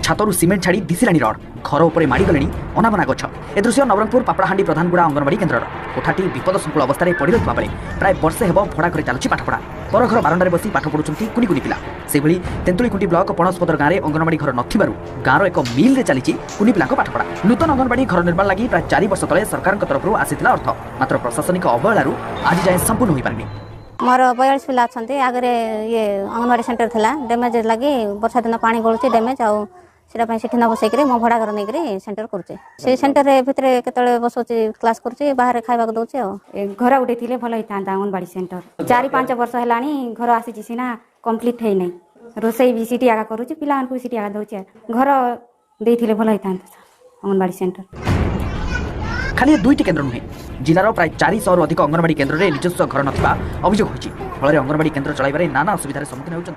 ଛାତରୁ ସିମେଣ୍ଟ ଛାଡ଼ି ଦିଶିଲାଣି ରଡ୍। ଘର ଉପରେ ମାଡ଼ିଗଲେଣି ଅନାବନା ଗଛ। ଏ ଦୃଶ୍ୟ ନବରଙ୍ଗପୁର ପାପଡ଼ାହାଣ୍ଡି ପ୍ରଧାନଗୁଡ଼ା ଅଙ୍ଗନବାଡ଼ି କେନ୍ଦ୍ରର। କୋଠାଟି ବିପଦ ସଂକୁଳ ଅବସ୍ଥାରେ ପଡ଼ି ରହିଥିବା ବେଳେ ପ୍ରାୟ ବର୍ଷେ ହେବ ଭଡ଼ା ଘରେ ଚାଲୁଛି ପାଠପଢ଼ା। ପରଘର ବାରଣ୍ଡାରେ ବସି ପାଠ ପଢ଼ୁଛନ୍ତି କୁନି କୁନି ପିଲା। ସେହିଭଳି ତେନ୍ତୁଳିଖୁଣ୍ଟି ବ୍ଲକ ପଣସପଦର ଗାଁରେ ଅଙ୍ଗନବାଡ଼ି ଘର ନଥିବାରୁ ଗାଁର ଏକ ମିଲ୍ରେ ଚାଲିଛି କୁନି ପିଲାଙ୍କ ପାଠପଢ଼ା। ନୂତନ ଅଙ୍ଗନବାଡ଼ି ଘର ନିର୍ମାଣ ଲାଗି ପ୍ରାୟ 4 ବର୍ଷ ତଳେ ସରକାରଙ୍କ ତରଫରୁ ଆସିଥିଲା ଅର୍ଥ। ମାତ୍ର ପ୍ରଶାସନିକ ଅବହେଳାରୁ ଆଜି ଯାଏଁ ସମ୍ପୂର୍ଣ୍ଣ ହୋଇପାରିନି। ମୋର 42 ପିଲା ଅଛନ୍ତି। ଆଗରେ ଇଏ ଅଙ୍ଗନବାଡ଼ି ସେଣ୍ଟର ଥିଲା। ଡ୍ୟାମେଜ୍ ଲାଗି ବର୍ଷା ଦିନ ପାଣି ଗଳୁଛି, ଡ୍ୟାମେଜ୍। ଆଉ ସେଟା ପାଇଁ ସେଠି ନ ବସେଇକିରି ମୋ ଭଡ଼ା ଘର ନେଇକିରି ସେଣ୍ଟର କରୁଛି। ସେଇ ସେଣ୍ଟରରେ ଭିତରେ କେତେବେଳେ ବସଉଛି, କ୍ଲାସ୍ କରୁଛି, ବାହାରେ ଖାଇବାକୁ ଦେଉଛି ଆଉ। ଏ ଘର ଗୋଟେ ଥିଲେ ଭଲ ହେଇଥାନ୍ତା ଅଙ୍ଗନବାଡ଼ି ସେଣ୍ଟର। 4-5 ବର୍ଷ ହେଲାଣି ଘର ଆସିଛି ସିନା, କମ୍ପ୍ଲିଟ୍ ହେଇନାହିଁ। ରୋଷେଇ ବି ସେଠି ଆଗା କରୁଛି, ପିଲାମାନଙ୍କୁ ବି ସେଠି ଆଗା ଦେଉଛି। ଘର ଦେଇଥିଲେ ଭଲ ହେଇଥାନ୍ତା ସାର୍ ଅଙ୍ଗନବାଡ଼ି ସେଣ୍ଟର। ଖାଲି ଏ ଦୁଇଟି କେନ୍ଦ୍ର ନୁହେଁ, ଜିଲ୍ଲାର ପ୍ରାୟ 400ରୁ ଅଧିକ ଅଙ୍ଗନବାଡ଼ି କେନ୍ଦ୍ରରେ ନିଜସ୍ୱ ଘର ନଥିବା ଅଭିଯୋଗ ହୋଇଛି। ଫଳରେ ଅଙ୍ଗନବାଡ଼ି କେନ୍ଦ୍ର ଚଳାଇବାରେ ନାନା ଅସୁବିଧାରେ ସମ୍ମୁଖୀନ ହେଉଛନ୍ତି।